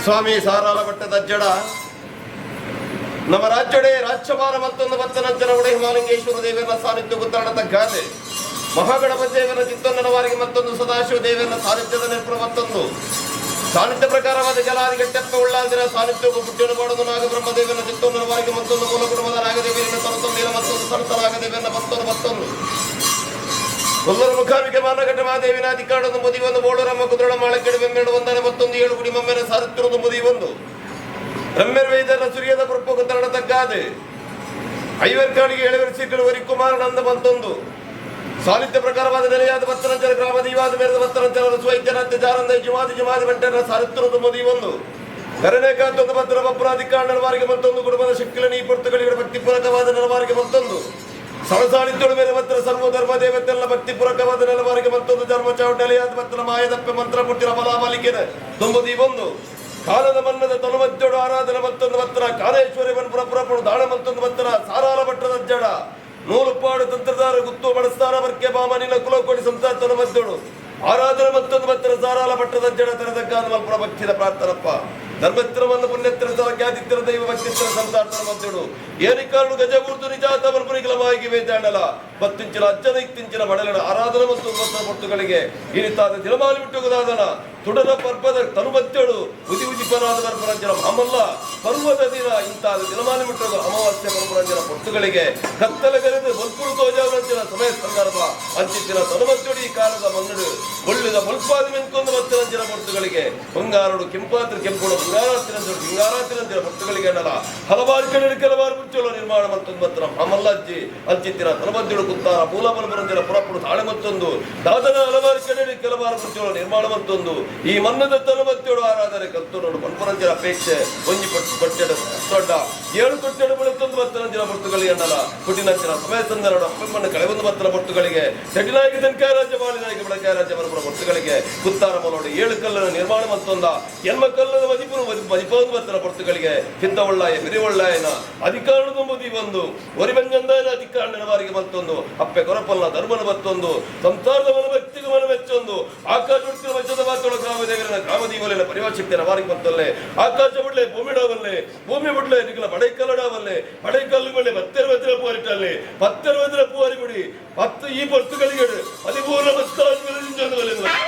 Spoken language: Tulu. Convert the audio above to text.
ಸ್ವಾಮಿ ಸಾರಾಲ ಭಟ್ಟದ ಜಡ ನಮ್ಮ ರಾಜ್ಯಡೆ ರಾಜ್ಯಭಾರ ಮತ್ತೊಂದು ಬತ್ತನಂಚನ ಒಡೆ ಹಿಮಾಲಿಂಗೇಶ್ವರ ದೇವರ ಸಾನ್ನಿಧ್ಯ ಗುತ್ತಾಡದ ಗಾದೆ, ಮಹಾಗಣಪತಿ ದೇವರ ಚಿತ್ತೊಂದನವಾರಿಗೆ ಮತ್ತೊಂದು ಸದಾಶಿವ ದೇವರ ಸಾನ್ನಿಧ್ಯದ ನೆನಪು ಮತ್ತೊಂದು ಸಾನ್ನಿಧ್ಯ ಪ್ರಕಾರವಾದ ಜಲಾದಿ ಗಟ್ಟಪ್ಪ ಉಳ್ಳಾಲ್ದಿನ ಸಾನ್ನಿಧ್ಯಕ್ಕೂ ಪುಟ್ಟಿನ ಪಾಡೊಂದು ನಾಗಬ್ರಹ್ಮ ದೇವರ ಚಿತ್ತೊಂದನವಾರಿಗೆ ಮತ್ತೊಂದು ಮೂಲ ಕುಟುಂಬದ ನಾಗದೇವಿಯರನ್ನ ತರುತ್ತೊಂದಿಲ್ಲ ಮತ್ತೊಂದು ಸರತ ನಾಗದೇವಿಯನ್ನ ಮತ್ತೊಂದು ಮತ್ತೊಂದು ಕೊಲ್ಲರ ಮುಖಾಮಿಕೆ ಮಾನಘಟ್ಟ ಮಹಾದೇವಿನ ಅಧಿಕಾರದ ಮುದಿ ಒಂದು ಬೋಳರಮ್ಮ ಕುದುರಳ ಮಾಳಕೆಡು ಬೆಮ್ಮೆರಡು ಒಂದನೆ ಮತ್ತೊಂದು ಏಳು ಗುಡಿ ಮಮ್ಮೆನ ಸಾರುತ್ತಿರುವುದು ಮುದಿ ಒಂದು ರಮ್ಮೆರ್ ವೈದ್ಯರ ಸುರಿಯದ ಪುರಪ್ಪು ತರಡ ತಗ್ಗಾದೆ ಐವರ್ ಕಾಡಿಗೆ ಏಳುವರೆ ಸೀಟಲು ವರಿ ಕುಮಾರನಂದ ಬಂತೊಂದು ಸಾಹಿತ್ಯ ಪ್ರಕಾರವಾದ ನೆಲೆಯಾದ ಬತ್ತರಂಚರ ಗ್ರಾಮ ದೀವಾದ ಮೇರೆದ ಬತ್ತರಂಚರ ಸ್ವೈದ್ಯನಾಥ್ಯ ಜಾರಂದ ಜುಮಾದಿ ಜುಮಾದಿ ಬಂಟರ ಸಾರಿತ್ತಿರುವುದು ಮುದಿ ಒಂದು ಕರಣೇಕಾಂತೊಂದು ಭದ್ರ ಬಪ್ಪುರಾಧಿಕಾರಣ ವಾರಿಗೆ ಮತ್ತೊಂದು ಕುಟುಂಬದ ಶಕ್ತಿಲ ನೀ ಪೊರ್ತುಗಳಿಗೆ ಭಕ್ತಿಪೂರಕವಾದ ನೆಲವಾರಿಗೆ ಮತ್ತೊಂದು ಸಣಸಾಣಿತ್ತೊಳು ಮೇಲೆ ಭದ್ರ ಸರ್ವಧರ್ಮ ದೇವತೆಲ್ಲ ಭಕ್ತಿಪೂರಕವಾದ ನೆಲವಾರಿಗೆ ಮತ್ತೊಂದು ಧರ್ಮ ಚಾವಟ ನೆಲೆಯಾದ ಭದ್ರ ಮಾಯದಪ್ಪೆ ಮಂತ್ರ ಮುಟ್ಟಿನ ಬಲಾಬಲಿಕೆನ ತುಂಬುದಿ ಒಂದು ಕಾಲದ ಮನ್ನದ ತನುಮದ್ದೊಡು ಆರಾಧನೆ ಮತ್ತೊಂದು ಭತ್ರ ಕಾಲೇಶ್ವರಿ ಪುರ ಪುರಪುಡು ದಾಣ ಮತ್ತೊಂದು ಭತ್ರ ಸಾರಾಲ ಭಟ್ಟದ ಜಡ ನೂಲುಪಾಡು ತಂತ್ರದಾರ ಗುತ್ತು ಬಡಸ್ತಾರ ಬರ್ಕೆ ಬಾಮನಿನ ಕುಲಕೋಟಿ ಸಂಸಾರ ತನುಮದ್ದೊಡು ಆರಾಧನೆ ಮತ್ತೊಂದು ಭತ್ರ ಸಾರಾಲ ಭಟ್ಟದ ಜಡ ತೆರೆದಕ್ಕಾದ ಮಲ್ಪುರ ಭಕ್ತಿದ ಪ್ರಾರ್ಥನಪ್ಪ ಧರ್ಮತ್ರವನ್ನು ಪುಣ್ಯತ್ರ ಖ್ಯಾತಿತ್ರ ದೈವ ಭಕ್ತಿತ್ರ ಸಂಸಾರ ಮದ್ದೊಡು ಏನಿಕಾರಡು ಗಜಗೂರ್ತು ನಿಜಾತ ಮಲ್ಪುನಿಗಲವಾಗಿ ವೇದಾಂಡಲ ಬತ್ತಿಂಚಿನ ಅಜ್ಜನ ಇತ್ತಿಂಚಿನ ಬಡಲನ ಆರಾಧನೆ ಮತ್ತು ಭಕ್ತರ ಪೊರ್ತುಗಳಿಗೆ ಇನಿತಾದ ದಿನಮಾಲಿ ಬಿಟ್ಟುಗದಾದನ ತುಡನ ಪರ್ಪದ ತನುಮತ್ತೇಳು ಉದಿ ಉದಿಪನಾದ ಪರ್ಪರಂಜನ ಮಾಮಲ್ಲ ಪರ್ವದ ದಿನ ಇಂತಾದ ದಿನಮಾಲಿ ಬಿಟ್ಟುಗ ಅಮಾವಾಸ್ಯೆ ಪರ್ಪರಂಜನ ಪೊರ್ತುಗಳಿಗೆ ಕತ್ತಲೆಗರೆದು ಬಲ್ಪುರು ತೋಜಾವರಂಜನ ಸಮಯ ಸಂದರ್ಭ ಅಂಚಿತ್ತಿನ ತನುಮತ್ತೊಡಿ ಕಾಲದ ಮನ್ನಡು ಒಳ್ಳೆದ ಬಲ್ಪಾದಿ ಮೆನ್ಕೊಂದು ಮತ್ತಿರಂಜನ ಪೊರ್ತುಗಳಿಗೆ ಬಂಗಾರಡು ಕೆಂಪಾತ್ರ ಕೆಂಪುಡು ಬಂಗಾರಾತಿರಂಜನ ಬಂಗಾರಾತಿರಂಜನ ಪೊರ್ತುಗಳಿಗೆ ಅನ್ನಲ್ಲ ಹಲವಾರು ಕಡೆ ಕೆಲವಾರು ಮುಚ್ಚಲು ನಿರ್ಮಾಣ ಮತ್ತೊಂದು ಮಾತ್ರ ಮಾಮಲ್ಲಜ್ಜಿ ಅಂಚಿತ್ತಿನ ತನುಮತ್ತೇಳು ಕುತ್ತಾರ ಮೂಲ ಬಲಬರಂಜನ ಪುರಪುಡು ತಾಳೆ ಮತ್ತೊಂದು ದಾದನ ಹಲವಾರು ಕಡೆ ಕೆಲವಾರು ಮುಚ್ಚಲು ನಿರ್ಮಾಣ ಮತ್ತೊಂದು ಈ ಮನ್ನದ ತನುಮತ್ತೇಳು ಆರಾಧನೆ ಕತ್ತು ನೋಡು ಪನ್ಪರಂಜನ ಅಪೇಕ್ಷೆ ಒಂಜಿ ಪಟ್ಟು ಕೊಟ್ಟೆಡು ದೊಡ್ಡ ಏಳು ಕೊಟ್ಟೆಡು ಬೆಳೆತೊಂದು ಬತ್ತರಂಜನ ಪೊರ್ತುಗಳಿಗೆ ಅನ್ನಲ್ಲ ಪುಟಿನಂಚಿನ ಸಮಯ ತಂದರಡು ಅಪ್ಪಮ್ಮನ ಕಳೆಬಂದು ಬತ್ತರ ಪೊರ್ತುಗಳಿಗೆ ಸೆಟಿನಾಯಕ ತೆನ್ಕಾಯ ರಾಜ್ಯ ಬಾಳಿನಾಯಕ ಬೆಳಕಾಯ ರಾಜ್ಯ ಬರಬರ ಪೊರ್ತುಗಳಿಗೆ ಕುತ್ತಾರ ಮಲೋಡು ಏಳು ಕಲ್ಲನ ನಿರ್ಮಾಣ ಮತ್ತೊಂದ ಎನ್ಮ ಕಲ್ಲದ ಮದಿಪುರು ಮದಿಪೊಂದು ಬತ್ತರ ಪೊರ್ತುಗಳಿಗೆ ಕಿಂತ ಒಳ್ಳಾಯ ಬಿರಿವೊಳ್ಳಾಯನ ಅಧಿಕಾರದ ಮುದಿ ಬಂದು ಒರಿಬಂಜಂದಾಯನ ಅಧಿಕಾರ ನೆನವಾರಿಗೆ ಬಂತೊಂದು ಅಪ್ಪೆ ಕೊರಪಲ್ಲ ಧರ್ಮನ ಬತ್ತೊಂದು ಸಂಸಾರದ ಮನ ಭಕ್ತಿಗೆ ಮನ ಮೆಚ್ಚೊಂದು ಆಕಾಶ ಉಡ್ತಿನ ವಚದ ಮಾತೊಳ ಗ್ರಾಮದೇವರನ ಗ್ರಾಮದೀವಲೆನ ಪರಿವಾಶಕ್ತಿಯ ವಾರಿಗೆ ಬಂತೊಲ್ಲೆ ಆಕಾಶ ಬಿಡ್ಲೆ ಭೂಮಿ ಡಾವಲ್ಲೆ ಭೂಮಿ ಬಿಡ್ಲೆ ನಿಗಲ ಬಡೈಕಲ್ಲಡಾವಲ್ಲೆ ಬಡೈಕಲ್ಲು ಬಳ್ಳೆ ಪತ್ತೆರ ವಜ್ರ ಪೂವರಿಟಲ್ಲೆ ಪತ್ತೆರ ವಜ್ರ ಪೂವರಿ ಬಿಡಿ ಪತ್ತು ಈ ಪೊರ್ತುಗಳಿಗೆ 13 ಬತ್ತಾಜ್.